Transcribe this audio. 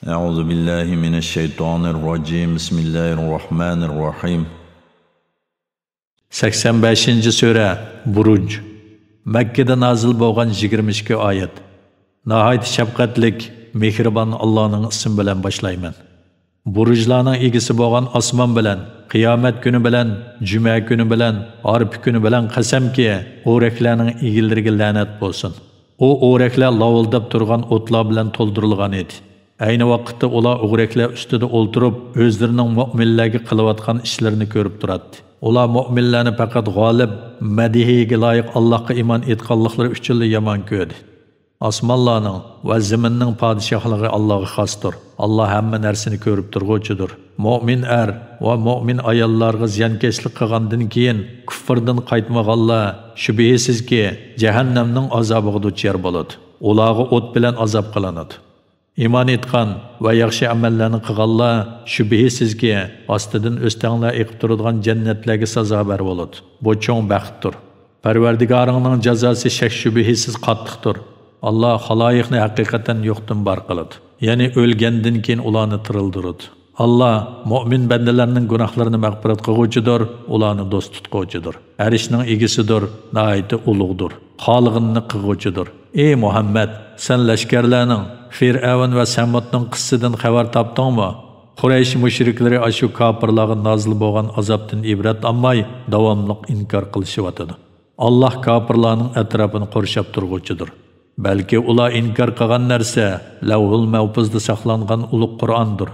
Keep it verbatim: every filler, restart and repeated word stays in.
أعوذ بالله من الشيطان الرجيم. بسم الله الرحمن الرحيم. سەكسەن بەشىنچى سۈرە، بۇرۇج. مەككىدە نازىل بولغان يىگىرمە ئىككى ئايەت. ناھايىتى شەپقەتلىك، مېھرىبان ئاللانىڭ ئىسمى بىلەن باشلايمەن. بۇرۇجلارنىڭ ئىگىسى بولغان ئاسمان بىلەن، قىيامەت كۈنى بىلەن، جۈمە كۈنى بىلەن، ئارپا كۈنى بىلەن قەسەمكى، ئورەكلەرنىڭ ئىگىلىرىگە لەنەت بولسۇن. ئۇ ئورەكلەر لاۋۇلداپ تۇرغان ئوتلار بىلەن تولدۇرۇلغان ئىدى. ئەينى ۋاقىتتا ئۇلار ئورەكلەر ئۈستىدە ئولتۇرۇپ، ئۆزلىرىنىڭ مۆمىنلەرگە قىلىۋاتقان ئىشلىرىنى كۆرۈپ تۇراتتى. ئۇلار مۆمىنلەرنى پەقەت غالىب، مەدھىيىگە لايىق ئاللاھقا ئىمان ئېيتقانلىقلىرى ئۈچۈنلا يامان كۆردى. ئاسمانلارنىڭ ۋە زېمىننىڭ پادىشاھلىقى ئاللاغا خاستۇر. ئاللا ھەممە نەرسىنى كۆرۈپ تۇرغۇچىدۇر. مۆمىن ئەر ۋە مۆمىن ئاياللارغا زىيانكەشلىك قىلغاندىن كېيىن كۇفرىدىن قايتمىغانلار، شۈبھىسىزكى، جەھەننەمنىڭ ئازابىغا دۇچار بولىدۇ. ئۇلارغا ئوت بىلەن ئازاب قىلىنىدۇ. ئىمان ئېيتقان ۋە ياخشى ئەمەللەرنى قىلغانلار، شۈبھىسىزكى، ئاستىدىن ئۆستەڭلەر ئېقىپ تۇرىدىغان جەننەتلەرگە سازاۋەر بولىدۇ. بۇ چوڭ بەختتۇر. پەرۋەردىگارىڭنىڭ جازاسى شەك-شۈبھىسىز قاتتىقتۇر. ئاللا خالايىقنى ھەقىقەتەن يوقتىن بار قىلىدۇ. يەنى ئۆلگەندىن كېيىن ئۇلارنى تىرىلدۈرىدۇ. ئاللا مۆمىن بەندىلەرنىڭ گۇناھلىرىنى مەغپىرەت قىلغۇچىدۇر، ئۇلارنى دوست تۇتقۇچىدۇر. ئەرشنىڭ ئىگىسىدۇر، ناھايىتى ئۇلۇغدۇر، خالىغىنىنى قىلغۇچىدۇر. ئى مۇھەممەد، سەن لەشكەرلەرنىڭ، فىرئەۋن ۋە سەمۇدنىڭ قىسسىسىدىن خەۋەر تاپتىڭمۇ؟ قۇرەيش مۇشرىكلىرى ئاشۇ كاپىرلارغا نازىل بولغان ئازابتىن ئىبرەت ئالماي، داۋاملىق ئىنكار قىلىشىۋاتىدۇ. ئاللا كاپىرلارنىڭ ئەتراپىنى قورشاپ تۇرغۇچىدۇر. بەلكى ئۇلار ئىنكار قىلغان نەرسە لەۋھۇل مەھپۇزدا ساقلانغان ئۇلۇغ قۇرئاندۇر.